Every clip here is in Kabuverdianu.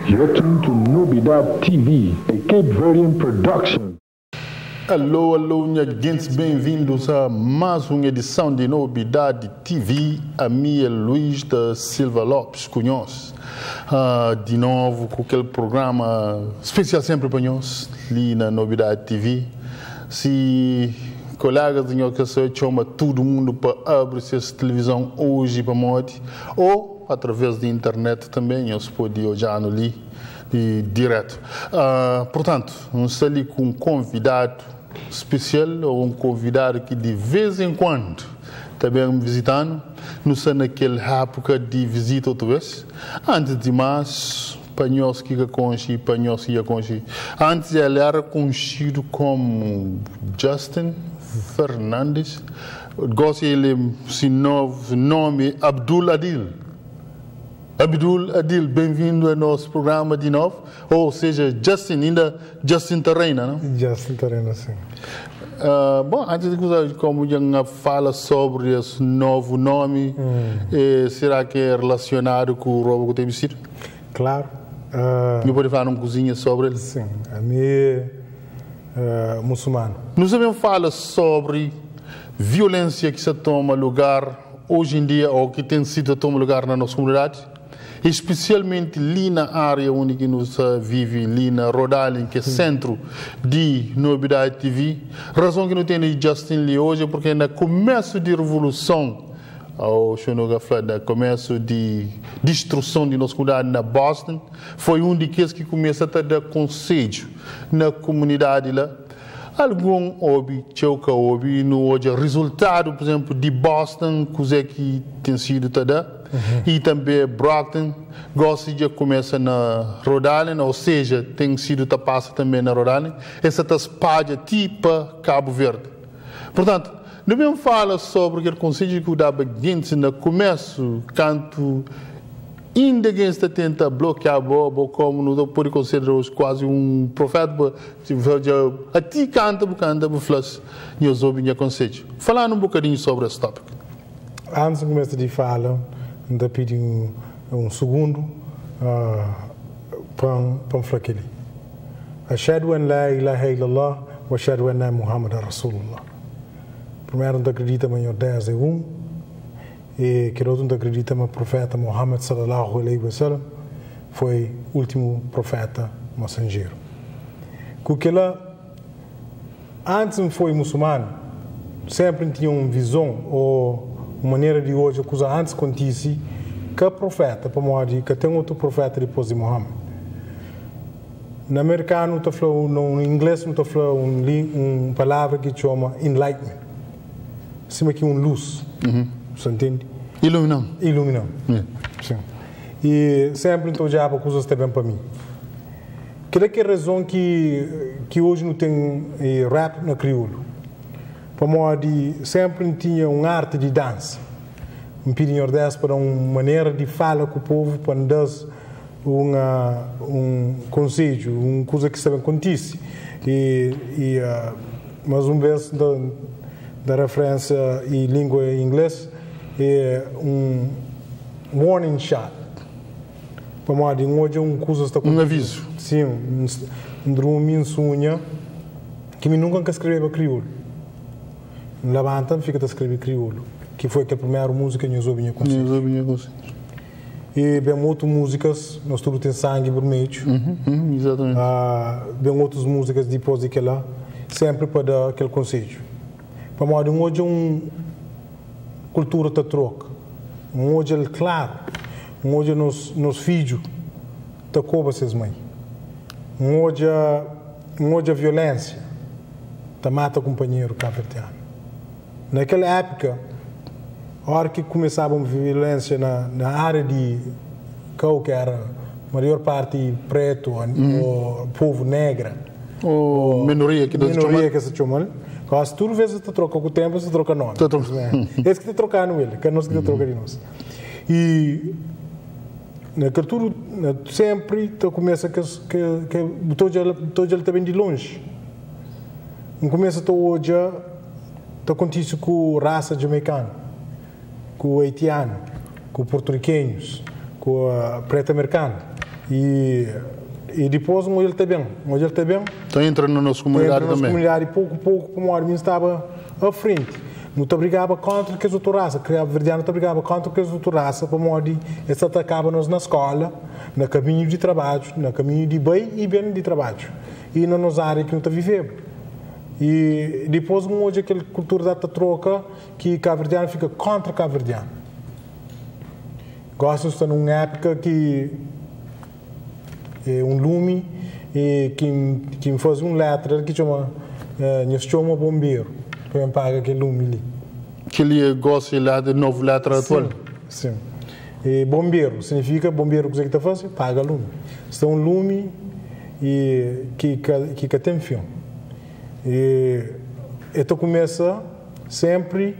You're tuned to Nobidade TV, a Cape Verdean production. Alô, alô, minha gente, bem-vindos a mais uma edição de Nobidade TV. Ami é Luís da Silva Lopes, conhece. De novo com aquele programa especial sempre para nós, ali na Nobidade TV. Se colegas de nós que se chama todo mundo para abrir essa televisão hoje para morte, ou através da internet também, nós pode olhar no ali e direto. Portanto, nós ali com um convidado especial, ou um convidado que de vez em quando também me visitando, não sei naquela época de visita outra vez. Antes de mais, para nós que conhece, para nós que conhece. Antes ele era conhecido como Justin Fernandes. Gosto ele se novo nome Abdul Adil. Abdul Adil, bem-vindo ao nosso programa de novo. Ou seja, Justin, ainda Justin Terreina, não? Justin Terreina, sim. Bom, antes de começar, como já fala sobre esse novo nome, será que é relacionado com o roubo que tem vestido? Claro. Me pode falar uma cozinha sobre ele? Sim, a mim muçulmano. Nós também fala sobre violência que se toma lugar hoje em dia, ou que tem sido toma lugar na nossa comunidade, especialmente ali na área onde que nós vive, ali na Rhode Island, que é centro de Nobidade TV. Razão que não tem Justin Lee hoje é porque no começo de revolução, ao Shonoga falou, no começo de destruição de nossa comunidade na Boston, foi um de que começa a dar conselho na comunidade lá. Algum obi, tchauca obi, no hoje resultado, por exemplo, de Boston, coisa que tem sido tada, e também Brockton, gosta de começa na Rhode Island, ou seja, tem sido passa também na Rhode Island, essa tá espalha tipo Cabo Verde. Portanto, não mesmo fala sobre aquele conselho que o dava gente no começo, canto ainda quem está tenta bloquear a boba, como não pode considerar quase um profeta, a ti canta, canta, flas, e eu sou minha conselho. Falando um bocadinho sobre esse tópico. Antes de começar a falar, ainda pedi um segundo para falar aquele. Ashhadu an la ilaha illallah wa ashhadu anna Muhammadan Rasulullah. Primeiro, não acredita em Deus é um. E que outro não acredita no profeta Muhammad sallallahu alaihi wasallam foi o último profeta mensageiro. Porque lá antes não foi muçulmano, sempre tinha uma visão ou uma maneira de hoje que antes acontece que o profeta, para morrer, que tem outro profeta depois de Muhammad. No americano, tá falando, no inglês, não tá falando uma palavra que chama enlightenment. Acima que um luz. Você entende? Iluminão. Iluminão. Sim. E sempre então já há coisas também para mim. Que é que a razão que hoje não tem rap na crioulo? Para mim, sempre tinha uma arte de dança. Um pedido dessa para uma maneira de falar com o povo, para dar um conselho, uma coisa que sabe acontece. Mas uma vez da referência em língua inglesa é um warning shot. Para mim, hoje um coisa está um aviso. Sim, um drone sonha que me nunca escreveu crioulo. Levanta fica a escrever crioulo, que foi a primeira música que eu ouvi minha consciência. E bem outras músicas, nós tudo tem sangue vermelho. Exatamente. Bem outras músicas depois daquela, sempre para dar aquele conselho. Para mim, hoje um cultura da troca, um hoje é claro, um hoje nos filhos tá cobra seus mães, um hoje a violência tá mata companheiro cabo-verdiano. Naquela época, a hora que começava a violência na área de qual que era a maior parte preto ou povo negro, ou minoria que se chama. Quase toda vez que você troca com o tempo, você troca nome. Esse que te trocando ele, que é nós que te troca de nós. E na cultura, sempre tu começa que todo ele também de longe. Não começa tu hoje, tu acontece com raça jamaicana, com o haitiano, com porto-riquenhos, com a preta americana. E, e dipôs um ele tá bem, um ele tá bem. Então entra na nossa comunidade entra na nossa também. comunidade pouco a pouco, como o estava à frente. Não te brigava contra que as outras raça, Cabo Verdeano te brigava contra que as outras raça, para modo eles atacavam nós na escola, no caminho de trabalho, no caminho de bem e bem de trabalho. E na nossa área que não te vivemos. E depois um hoje aquela cultura da troca que Cabo Verdeano fica contra Cabo Verdeano. Gosto de estar numa época que é um lume e que faz um letra que chama nós chama bombeiro para pagar aquele lume ali. Que ele gosta lá de novo letra atual. Sim. E bombeiro significa bombeiro que você está fazendo paga lume. Está um lume e que tem fio. E então começa sempre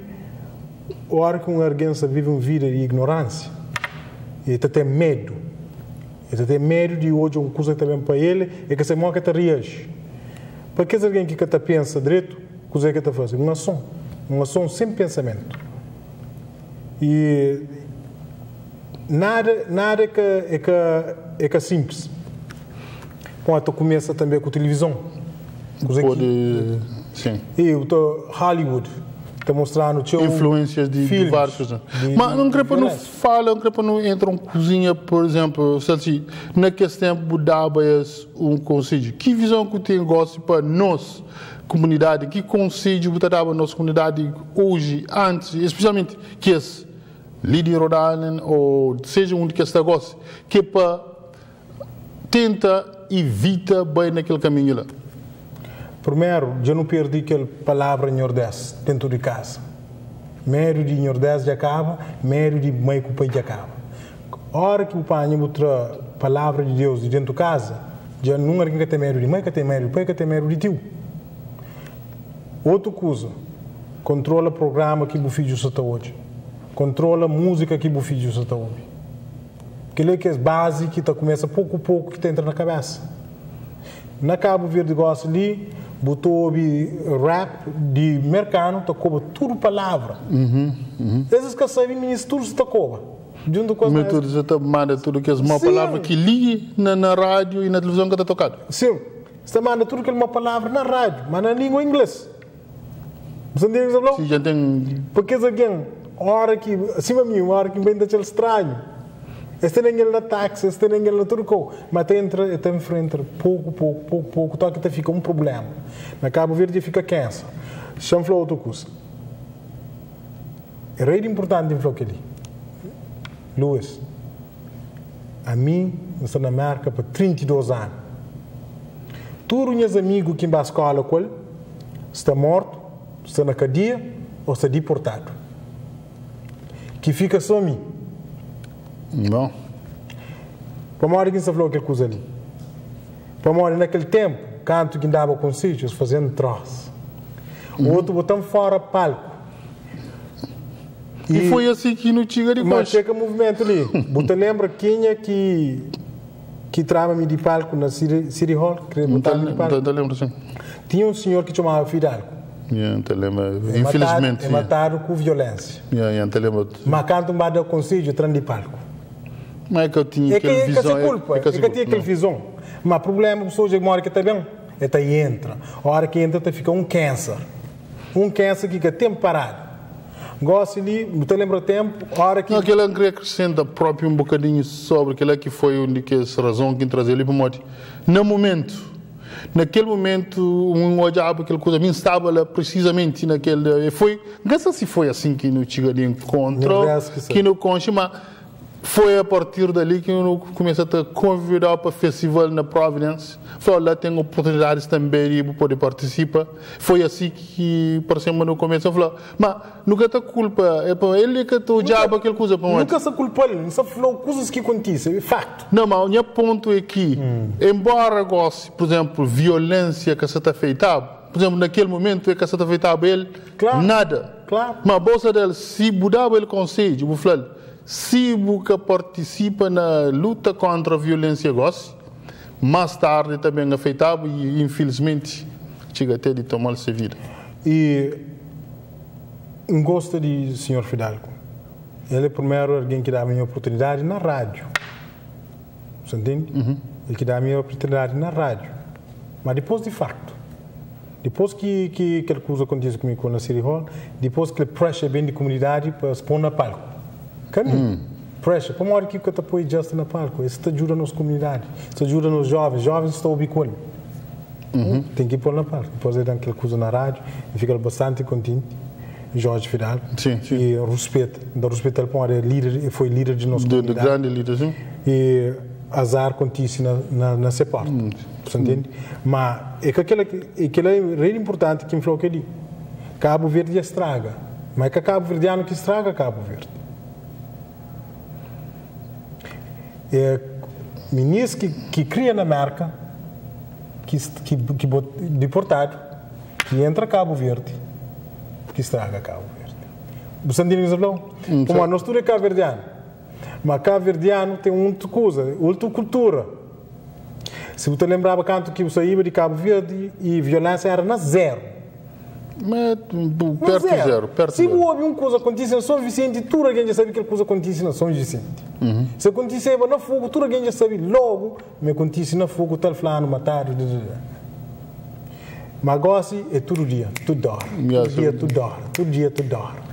a hora que um alguém vive uma vida de ignorância e tem medo. Ele tem medo de hoje uma coisa também para ele é que se morre que te reage. Porque alguém que te pensa direito, coisa que te faz, uma ação sem pensamento. E nada é que simples. Bom, então começa também com a televisão. Coisa Pode, que, sim. E o Hollywood está mostrando teu influências de várias coisas. Mas não quero para não fala, não quero para não entra em cozinha, por exemplo, se assim, naquele tempo dava um conselho. Que visão que tem gosto para nós, comunidade, que conselho você dava nossa comunidade hoje, antes, especialmente que esse líder Rhode Island ou seja um que está gosto, que é para tenta evita bem naquele caminho lá. Primeiro, eu não perdi aquela palavra Nordeste dentro de casa. Meio de Nordeste já acaba, meio de mãe com o pai já acaba. A hora que o pai outra palavra de Deus de dentro de casa, já não é que tem medo de mãe, que tem medo de pai, que tem medo de tio. Outra coisa, controla o programa que o filho está hoje. Controla a música que o filho está ouvindo. Aquilo que é base que tá começa pouco a pouco que te entra na cabeça. Na Cabo Verde gosta ali, botou rap de americano, tocou tudo palavra. Esses que sabem, ministro, tudo tocou. Junto com as Mas tudo você manda tudo que é uma palavra que li na rádio e na televisão que está tocado. Sim, você manda tudo que é uma palavra na rádio, mas na língua inglesa. Você entende o que eu falo? Sim, já tem. Porque alguém, hora que, acima de mim, uma hora que vem daquele estranho. Este nem ele na táxi, este nem ele na turco, mas tem entra, tem enfrenta pouco, pouco, pouco, pouco, toque até fica um problema. Na Cabo Verde fica cansa. Chama falou outra coisa. É rei importante em falou ali. Luís, a mim, estou na América por 32 anos. Todos os meus amigos que vão à escola com ele, está morto, está na cadeia ou está deportado. Que fica só a mim. Bom. Para uma hora que você falou aquela coisa ali. Para uma hora naquele tempo, canto que dava conselhos, fazendo troço. O outro botando fora palco. E foi assim que não tinha de Mas chega movimento ali. Você lembra quem é que trava-me de palco na City Hall? Que botava de palco? Não lembro, sim. Tinha um senhor que chamava Fidalgo. Yeah, te lembro. Infelizmente. É matado com violência. Yeah, te lembro. Mas canto um dava conselho, trava de palco. Mas é que eu tinha aquela visão. É culpa, é que eu tinha aquela visão. Mas o problema é que a pessoa mora que está bem, até entra. A hora que entra, fica um câncer. Um câncer que fica tempo parado. Gosto ali, você lembra o tempo, a hora que... Não, aquela que acrescenta próprio um bocadinho sobre aquela que foi a única razão que trazia ali para o mote. No momento, naquele momento, um olhava aquela coisa, a mim estava lá precisamente naquele... Foi, não sei se foi assim que não chega de encontro, que não concha, mas foi a partir dali que eu comecei a te convidar para o festival na Providence. Falei, lá tem oportunidades também de poder participar. Foi assim que, por exemplo, no começo, eu falei, mas nunca te culpa, é para ele que te odiava aquela coisa. Nunca se culpa ele, não se falou coisas que acontecem, é facto. Não, mas o meu ponto é que, embora goste, por exemplo, violência que se está feita, por exemplo, naquele momento é que se está feita ele, claro, nada. Claro. Mas a bolsa dele, se mudava ele conselho, vou falar, se você participa na luta contra a violência gosta, mais tarde também afetava e infelizmente chega até de tomar sua vida. E gosto de senhor Fidalgo. Ele é primeiro alguém que dava a minha oportunidade na rádio. Você entende? El ki da-mi oportunidadi na rádiu. Ma dipôs di faktu, dipôs ki ki kel kuza kontise ku mi ku na City Hall, dipôs kel pressure ben di komunidadi pa es pô-m na palku. Ka mi. Pressure. Pamodi ki ka ta poi Justin na palku? Es ta djuda nos komunidadi, es ta djuda nos jovens, jovens sta obi ku el. Ten ki pô-l na palku. Dipôs el da-m kel kuza na rádiu, N fika bastante kontenti. Jorge Fidalgo. Sim, sim. E ruspeta, N ta ruspeta-l pamodi el é líder, el foi líder di nos De, de komunidadi. grandi líder, sim. E azar kontise na, na, na se porta. Você entende? Ma é ka kela, é kela é rei importanti ki N fla-u kel-li. Kabu Verdi dja straga, ma é ka kabu-verdianu ki straga Kabu Verdi. É minis ki, ki kria na Merka, ki, ki, ki diportadu, ki entra Kabu Verdi, ki straga Kabu Verdi. Bu sta ntende ki N sta fla-u? Pamodi nos tudu é kabuverdianu. Ma kabuverdianu ten utru kuza, utru kultura. Si bu ta lenbraba kantu ki bu saiba di Kabu Verdi i violensia era na zeru. Ma pertu zeru, pertu Si bu obi un kuza kontise na Son Visenti, tudu algen dja sabe kel kuza kontise na Son Visenti. Si kontiseba na Fogu, tudu algen dja sabe logu ma kontise na Fogu, tal flanu matadu, dadadada. Ma gosi é tudu dia, tudu óra, tudu dia, tudu óra, tudu dia, tudu óra.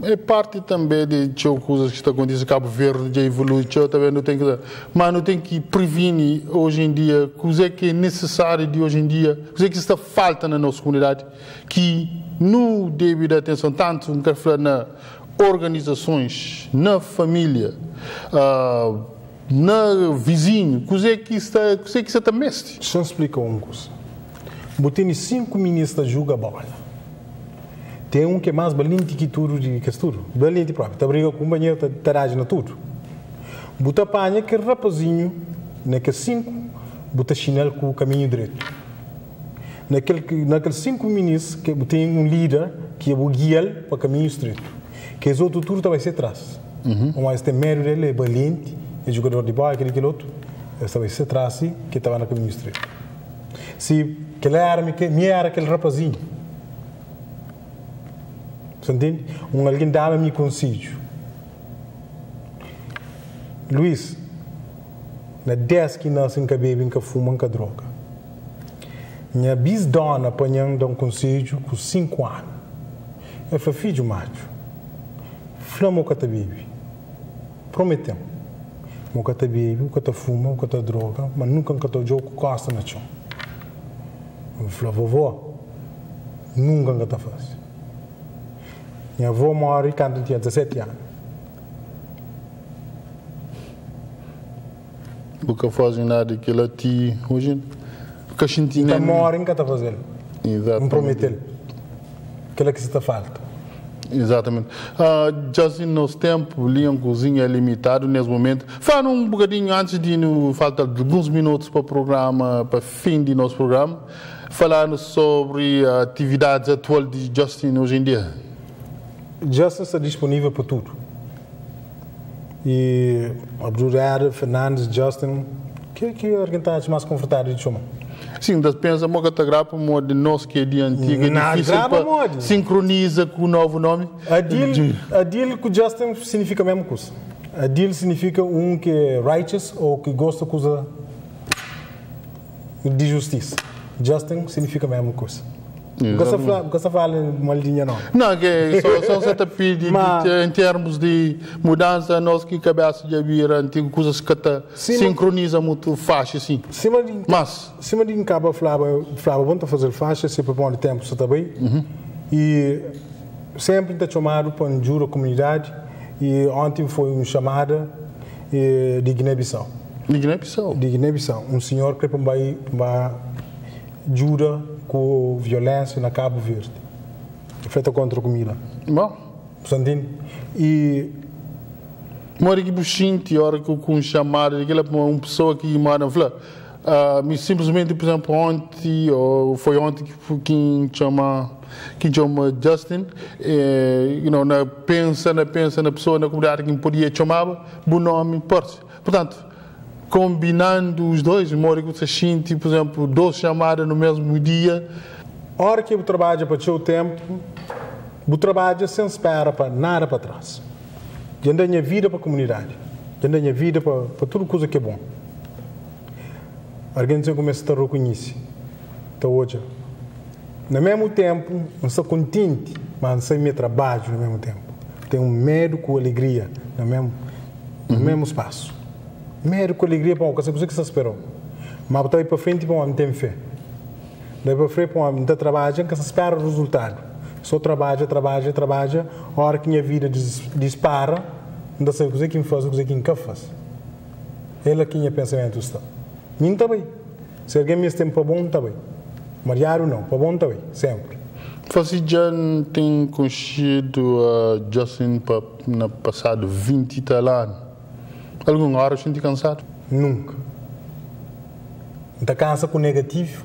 É parti tanbê di txeu kuzas ki sta kontise. Kabu Verdi dja ivolui txeu, tanbê nu ten ki, ma nu ten ki privini oji en dia kuzê ki é nisisáriu di oji en dia, kuzê ki sta falta na nos komunidadi ki nu debe da atenson tantu, N ka fla na organizasons, na família, na vizinhu, kuzê ki sta, kuzê ki sa ta meste. Xa-m splika-u un kuza. Bu tene 5 minis ta juga bola. Ten un ki é más balenti ki tudu di kes tudu. Balenti própi. Ta briga ku kunpanheru, ta ta daji na tudu. Bu ta panha kel rapazinhu na kes 5, bu ta xina-l ku kaminhu dretu. Na kel na kel 5 minis ke bu ten un líder ki bu gia-l pa kaminhu stretu. Kes otu tudu ta bai se tras. Pamodi es ten medu del, el é balenti, é jugador di bola, kel-li kel otu, es ta bai se tras si ki el ta bai na kaminhu stretu. Si kel éra mi, mi éra kel rapazinhu. Sa ntende? Un algen daba mi konsedju. Luís, na des ki nase N ka bebe, N ka fuma, N ka droga. Nha bisdóna panha-m da-m konsedju ku 5 anu. El fla, Fidju matxu, fla ma u ka ta bebe. Promete-m ma u ka ta bebe, u ka ta fuma, u ka ta droga, ma nunka N ka ta odja-u ku kósta na txon. N fla, Vovó, nunka N ka ta faze. Nha avó móre kantu N tinha 17 anu. Bu ka faze nada di kel-la ti oji? Bu ka xinti N ta nen. móre, N ka ta faze-l. N Izatamenti. promete-l. Kel-la ki sa ta falta. Izatamenti. Dja si nos ténpu li en kuzinha é limitadu nes momentu. Fla-nu un bokadinhu antis di nu falta alguns minutus pa programa, pa fin di nos programa, fala-nu sobri atividadis atual di Justin oji en dia. Justin sta disponível pa tudu. E Abdul Éder, Fernandes, Justin, ke ki algen ta atxa más konfortável di txoma? Sim, ta pensa mo ka ta graba pamodi nos ki é di antiga é Na difísil graba pa modi? sinkroniza ku novu nomi. Adil, Adil ku Justin signifika mesmu kusa. Adil signifika un ki é righteous ou ki gosta kusa di justisa. Justin signifika mesmu kusa. Bu ka sta fla, bu ka sta fala mal di nha nomi. Não, que só só ta pidi Ma em termos de mudança, nós que cabeça já vira antigo, coisas que ta sima sincroniza muito fácil assim. sima di Mas, sima di N kaba flaba, flaba bon ta fazel faxa, se pa pon di tempu sa ta bai. E sempre N ta txomadu pa N djuda komunidadi e ontem foi un chamada di Guiné-Bissau. Di Guiné-Bissau. Di Guiné-Bissau. Un senhor kre pa N bai, pa N ba djuda ku violensia na Kabu Verdi. El ta kontra ku mi la. Bon. Bu ntende? E Modi ki bu xinti ora ki ku un chamada di kila pa un pessoa ki manda fla, mi simplesmente, por exemplo, ontem ou foi ontem que quem chama Justin, na pensa na pensa na pessoa na comunidade que podia chamava, bu nome parece. Portanto, combinando os dois, modi ki você sente, por exemplo, duas chamadas no mesmo dia. Ora ki bu trabadja pa txeu tempu, bu trabadja sen spera pa nada pa trás. Dja N da nha vida pa komunidadi. Dja N da nha vida pa pa tudu kuza ki é bon. Argen sen kumesa ta rekonhise, ta odja. Na mésmu ténpu, N sta kontenti, má N sabe mi é trabadju na mésmu ténpu. Ten un medu ku alegria na mésmu na mésmu spasu. Medu ku alegria pamodi ka sabe kuzê ki sta spera-u. Má bu ta bai pa frenti pamodi N ten fé. N ta bai pa frenti pamodi N ta trabadja, N ka sta spera rezultadu. Sô trabadja, trabadja, trabadja, óra ki nha vida dispara, N ta sabe kuzê ki N faze, kuzê ki N ka faze. É la ki nha pensamentu sta. Mi N ta bai. Si algen meste-m pa bon, N ta bai. Mariadu nau, pa bon N ta bai, sénpri. Fasi dja N ten konxedu Justin pa na pasadu 20 i tal anu. Algun óra xinti kansadu? Nunka. N ta kansa ku negativu,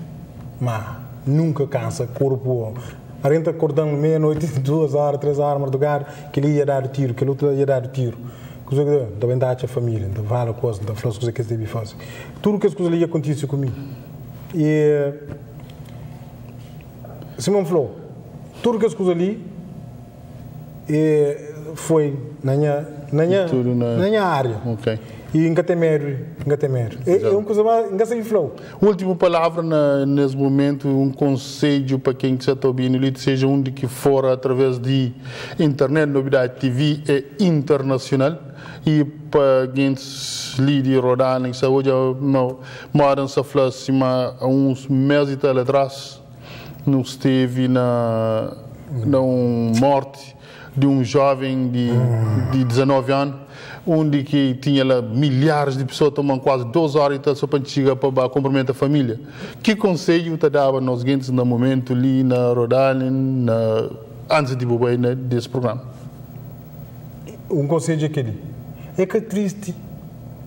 ma nunka kansa korpu. Algen ta korda-m meia-noiti, duas óra, três óra mardugadu, kel-li dja dadu tiru, kel otu la dja dadu tiru. Kuza ki N ta ben ta atxa família, N ta fala ku es, N ta fla-s kuza ki es debe faze. Tudu kes kuza li dja kontise ku mi. I sima N fla-u, tudu kes kuza li foi na nha na nha na nha área. I N ka ten medu, N ka ten medu. É un kuza ma N ka sabe fla-u. Últimu palavra na nes mumentu, un konsedju pa ken ki sa ta obinu li, seja undi ki for através di internet, Nobidadi TV é internasional i pa gentis li di Rodana ki sa odja ma moda N sa fla sima a uns mes i tal atras nu stevi na na un morti di un joven di di 19 anu undi ki tinha la milharis di pesoa toma kuazi 2 ora i tal so pa txiga pa ba kunprimenta familia. Ki konsedju bu ta daba nos gentis na mumentu li na Rhode Island na antis di bu bai na des programa? Un konsedju é kel-li, É ka tristi,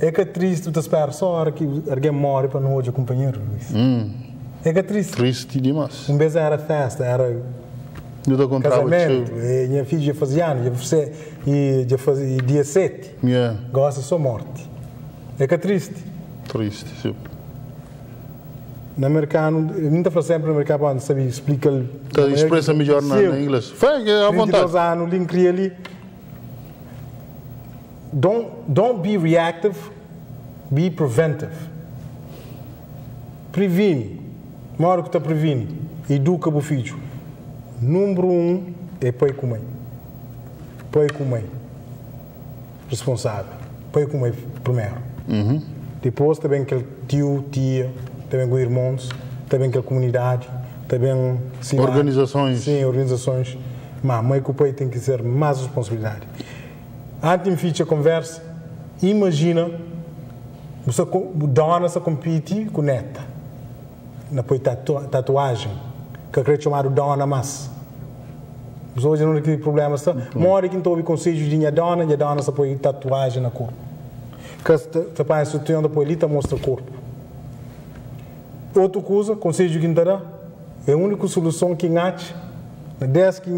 é ka tristi bu ta spera só óra ki algen móre pa nu odja kunpanheru, Luís. É ka tristi. Tristi dimás. Un bês éra fésta, éra Nu ta kontraba kazamentu, txeu. Nha fidju dja faze anu, dja fase, i dja faze i dia 7. Yeah. Gósi é só mórti. É ka tristi? Tristi, si. Na merkanu, mi N ta fla sénpri na merkanu pamodi N sabe splika-l. Ta expresa midjór na ingles. Fla, à vontadi. 32 anu li N kria li. Don't, don't be reactive, be preventive. Privini. Modi ku ta privini? Iduka bu fidju. Nunbru 1 é pai ku mãe. Pai ku mãe responsável. Pai ku mãe primeru. Dipôs ta ben kel tiu, tia, ta ben ku irmons, ta ben kel kumunidadi, ta ben sidadi. Organizasons. Sim, organizasons. Má mãe ku pai ten ki ser más responsabilidadi. Anti N fitxa konversa, imajina bu sta bu dona sta konpiti ku neta na poi tatuajen, ka kre txomadu dona mas. Bu sta odja nunde ki prublema sta? Modi ki N ta obi konsedju di nha dona, nha dona sta poi tatuajen na korpu. Ka sta panha sutian ta poi li ta mostra korpu. Otu kuza, konsedju ki N ta da, é uniku suluson ki N atxa na des ki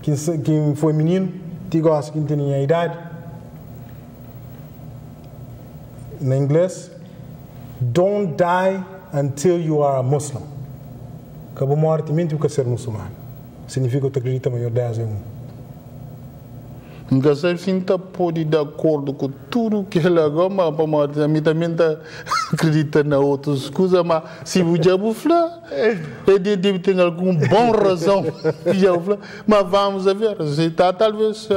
ki N foi mininu ti gosi ki N tene nha idadi, na ingles, Don't die until you are a Muslim. Ka bu móre timenti bu ka ser musulmanu. Signifika bu ta kridita ma Nhordés é un. N ka sabe si N ta pode di akordu ku tudu kel-la go, ma pamodi ami tanbe N ta kridita na otus kuza, ma si bu dja bu fla, e debe ten algun bon razon ki dja bu fla, ma vamos a ver, si ta talves,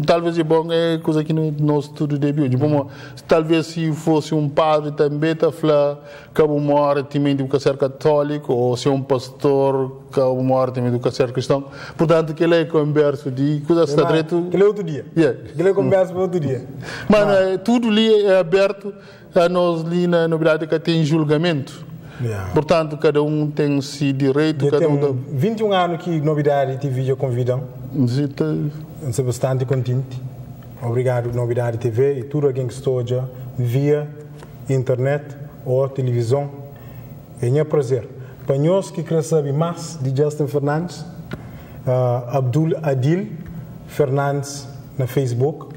talves e bon e kuza ki nos tudu debe odja, pamodi talves si fosi un padri tanbe ta fla Ka bu móre timenti bu ka ser katóliku, ô si é un pastor, ka bu móre timenti bu ka ser kriston. Purtantu, kel-la é konbérsu di kuza sta dretu. Kel-la é otu dia. Yeah. Kel-la é konbérsu pa otu dia. Ma tudu li é abertu, anos li na Nobidadi ka ten julgamentu. Yeah. Purtantu, kada un ten si direitu, Dja kada un ta. ten 21 anu ki Nobidadi TV dja konvida-m. Si ta. N sta bastanti kontenti. Obrigadu Nobidadi TV i tudu algen ki sta odja via. internet ô tilivizon. É nha prazer. Pa nhos ki kre sabe más di Justin Fernandes, Abdul Adil Fernandes na Facebook,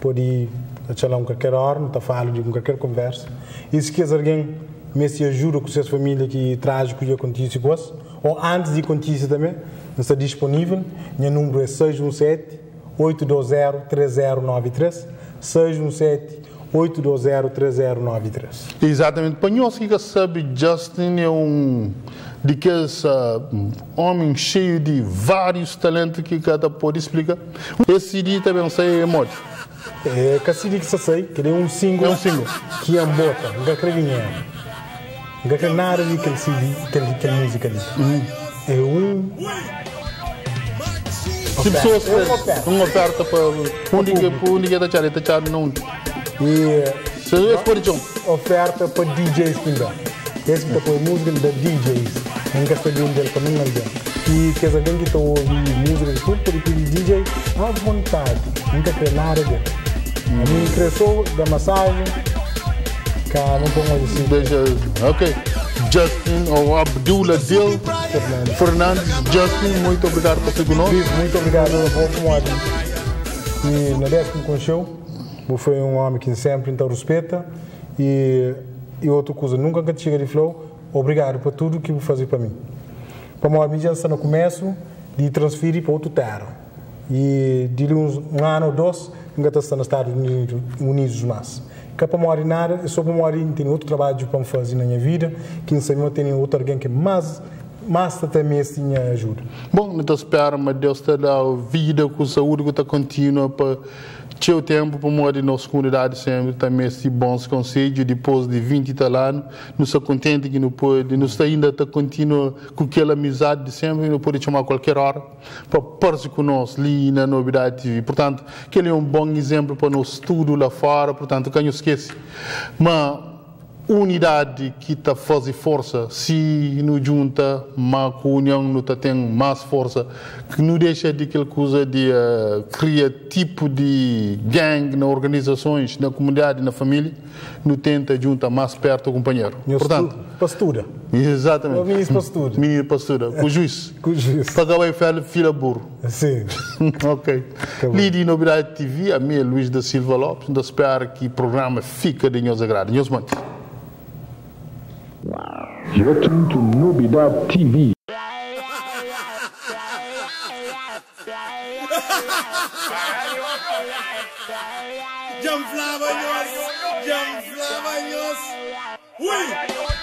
pode atxa la un kalker óra, nu ta fala di un kalker konversa. I si kes algen meste ajuda ku ses família ki trájiku dja kontise ku es, ô antis di kontise tanbê, N sta disponível. Nha nunbru é 617 820 3093. 617 820 3093. Exatamente. Pa nhos ki ka sabe, Justin é um di kes homem cheio de vários talentos que cada pode explicar. Esse CD também sai é mod. É ka CD ki sa sai, que é um single. É um single. Que é bota, não quer dinheiro. Não quer nada de aquele CD, aquele música ali. É um Se pessoas É uma oferta. Uma oferta para onde que onde que tá tchau não. E Se eu for de oferta para DJs também. Esse que tá põe música da DJs. Nunca está bem dele para ninguém. E que alguém que está ouvindo música de tudo, pode pedir DJ à vontade. Nunca quer nada dele. A mim cresceu da massagem, cá não põe assim. Deixa, ok. Justin ou Abdullah Dil Fernandes. Justin, muito obrigado por ser conosco. Luís, muito obrigado pelo ótimo. E na vez que me conheceu, foi um homem que sempre então respeita e outra coisa, nunca que te chega de flow, obrigado por tudo que você fazer para mim. Para mim, já está no começo de transferir para outro terra. E de uns um ano ou dois, nunca está nos Estados Unidos mais. Que para morrer nada, eu só para morrer tem outro trabalho para me fazer na minha vida, que não sei, tem outro alguém que mais também assim ajuda. Bom, então espero, mas Deus te dá vida com saúde que está contínua para teu tempo para morrer nossa comunidade sempre também esse bons conselhos depois de 20 e tal anos, não sou contente que não pode, não está ainda está contínua com aquela amizade de sempre, não pode chamar a qualquer hora para participar conosco ali na Nobidade TV. Portanto, que ele é um bom exemplo para nós tudo lá fora, portanto, que não esquece. Mas unidade que está fazendo força, se não junta, mas com a união não tá tem mais força, que não deixa de aquela coisa de criar tipo de gangue nas organizações, na comunidade, na família, não tenta juntar mais perto o companheiro. Portanto, pastura. Exatamente. O ministro pastura. Ministro pastura, com o juiz. Com o juiz. Pagar o filho burro. Sim. Ok. Lidi Nobidade TV, a minha Luís da Silva Lopes, então espero que o programa fique de nos agrado. Nos mande. You're tuned to Nobidade TV. Jump flava, jump flava, oui.